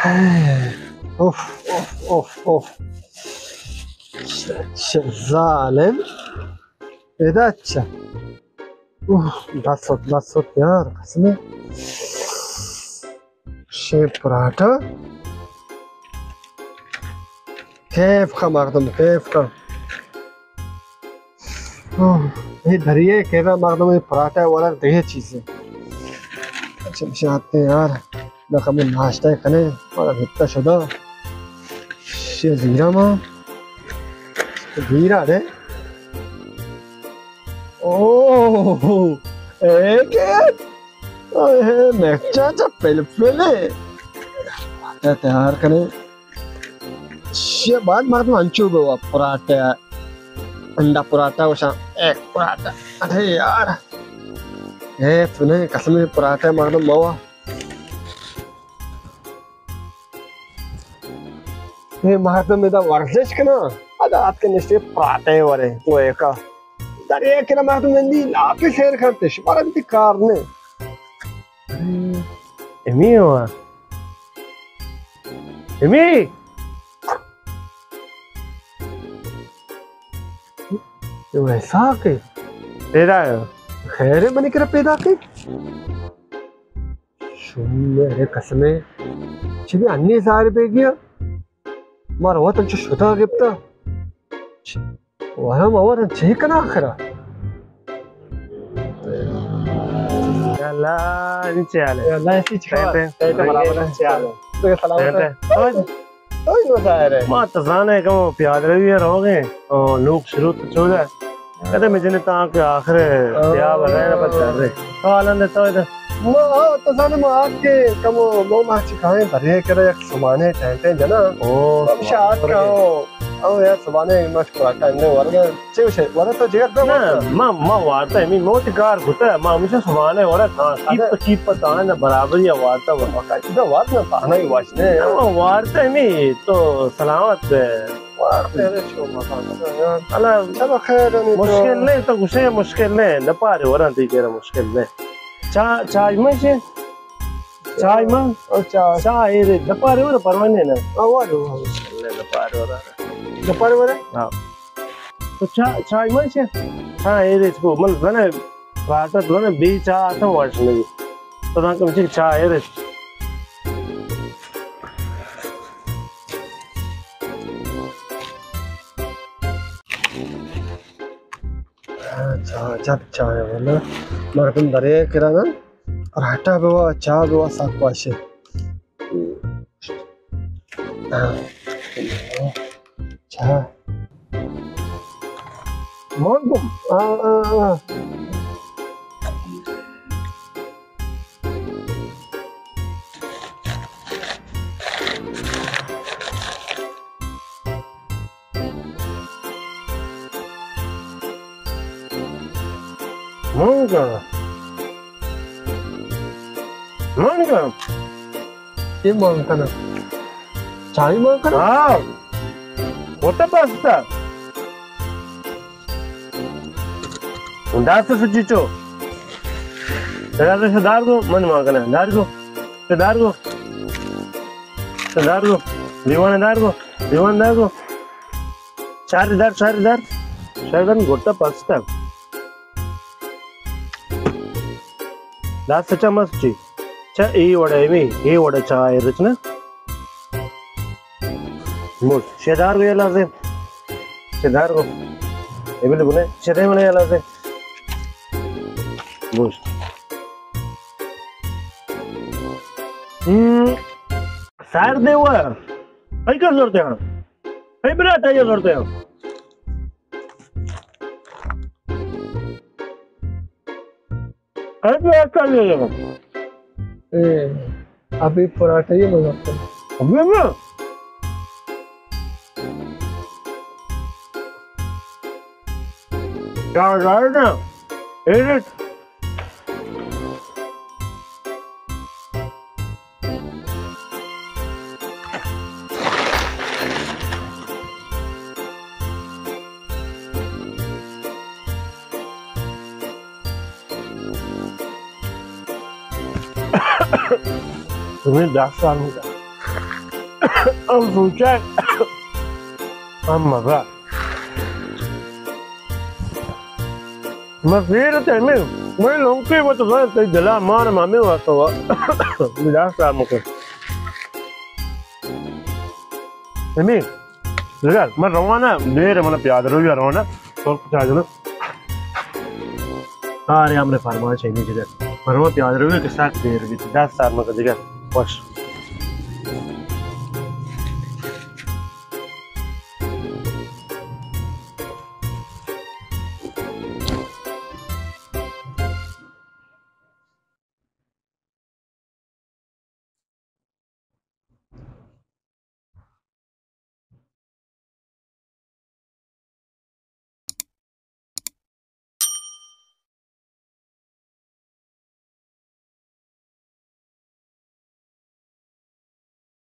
اوف، اوف، اوف، اوف۔ چہ ظالم۔ ادا چہ۔ اوہ، دست، دست یار، قسمے۔ شے پراٹا۔ کیف کا مردم، کیف کا۔ اوہ، اے دریا کرا مردم اے پراٹا والا دگہ چیزے۔ اچھا، بچاتے یار، نہ کمی ناشتہ کنے، اور ہتا شدا۔ شے زیرا ما۔ زیرا دے۔ اوہ، اے کہ؟ اے مرچاں چہ پلپلے۔ پراٹا تیار کنے۔ شے بعد مردم انچو بوا پراٹا۔ انڈا پراٹا گوشاں، ایگ پراٹا۔ ارے یار۔ اے تو نے قسم پراٹا مردم بوا۔ اے مردم ادا ورزش کنا، ادا آتکہ نشتے پراٹے ورے، گوئے کا۔ در ایک کرا مردم نندی لاپی سیر کرتے، شمارا بیتی کار نے۔ امی ہوا۔ امی! تو ایسا کہ پیدا ہے۔ خیر ہے، منی کرا پیدا کہ؟ شوم میرے قسمے، چی بھی انی ظاہر بے گیا؟ مارا وطن چو شتا گپتا۔ ورم اور چی کنا آخرا؟ اللہ، انچے حال ہے؟ اللہ، ایسی چکا؟ کہتے ہیں۔ کہتے برابر ہے۔ چی حال ہے؟ تو سلامت ہے؟ تو تو ہی نو ظاہر ہے۔ ما تو زانے کم پیاد روی ہے، روگے، او، نوک شروع تو چودا۔ کدے میں جنے تاں کہ آخر بیا بغیر پتہ رہے۔ تو آلن دے تو ادھر۔ ما، آ، تو زانے ما آج کے کم مو ما چکائیں برے کرے یک سمانے ٹینٹیں جنا۔ او، ہمیشہ آج کا او، او یار سمانے مش پراٹا اندے ورگے۔ چے وشے؟ ورے تو جگر دے نہ، ما، ما وارتا ہے، می موت کار کتا، ما ہمیشہ سمانے ورا کھاں، کیپ، کیپ پتا ہے نہ برابر یا وارتا ورا۔ دا وارت نہ پانا ہی واش نے۔ ما وارتا ہے، می تو سلامت ہے۔ وارتا ہے، شو مکان۔ اللہ، چلو خیر ہے، نہیں تو مشکل نہیں، تو گوشے مشکل نہیں، دپارے ورا تی کہہ رہا مشکل نہیں۔ چا، چائے میں سے؟ چائے میں؟ او چا۔ چائے رے، دپارے ورا پروانے نا۔ آ، وارو، وارو۔ اللہ، دپارے ورا۔ دپارے ورا؟ ہاں۔ تو چا، چائے میں سے؟ ہاں، اے رے، کو، من زنے، راتا زنے، بی چا آتا واش نہیں۔ تو دان کم چی چائے رے۔ چا، چا، چائے والا۔ مردم دریا کرا نا، راٹا بوا، چا بوا، ساک واشے۔ ہاں۔ اچھا۔ مانگم۔ آ، آ، آ۔ مانگا۔ مانگا۔ اے مان کناں۔ چائے مان کناں؟ ہاں۔ وتا پاستا۔ دست سچی چو۔ دار کو، من مان کناں۔ دار کو۔ دار کو۔ دار کو۔ دیوان دار کو۔ دیوان دار کو۔ چار دار، چار دار۔ چار دار گوٹا پاستا۔ دست چا مست چی؟ چا اے وڑا اے، اے وڑا چا اے رچنا۔ بوش، شدار گو لازم۔ شدار گو۔ اے بلے بنے، شدے منے لازم۔ بوش۔ ہم، سار دے وا۔ اے کر زورتے ہیں؟ اے برا تایا زورتے ہیں؟ اے، ابھی پراٹھا ہی مزہ آتا ہے۔ ابھی نا؟ کیا جائے نا؟ اے ریٹ۔ تمہیں دس سال ہو گیا۔ ہم سوچگ، ہم مزہ۔ من زیر تیمیں، من لونکے وت زان تئی دلا مان مامے واسطہ وا۔ دلا سلام کو۔ امی، لگا، من روانا، دیر من پیاد روی روانا، تو کجا جنا؟ آرے، ہمرے فرمان چاہیے جگہ۔ من رواں پیاد روی کہ سخت دیر بیت، دس ساعت من جگہ۔ خوش۔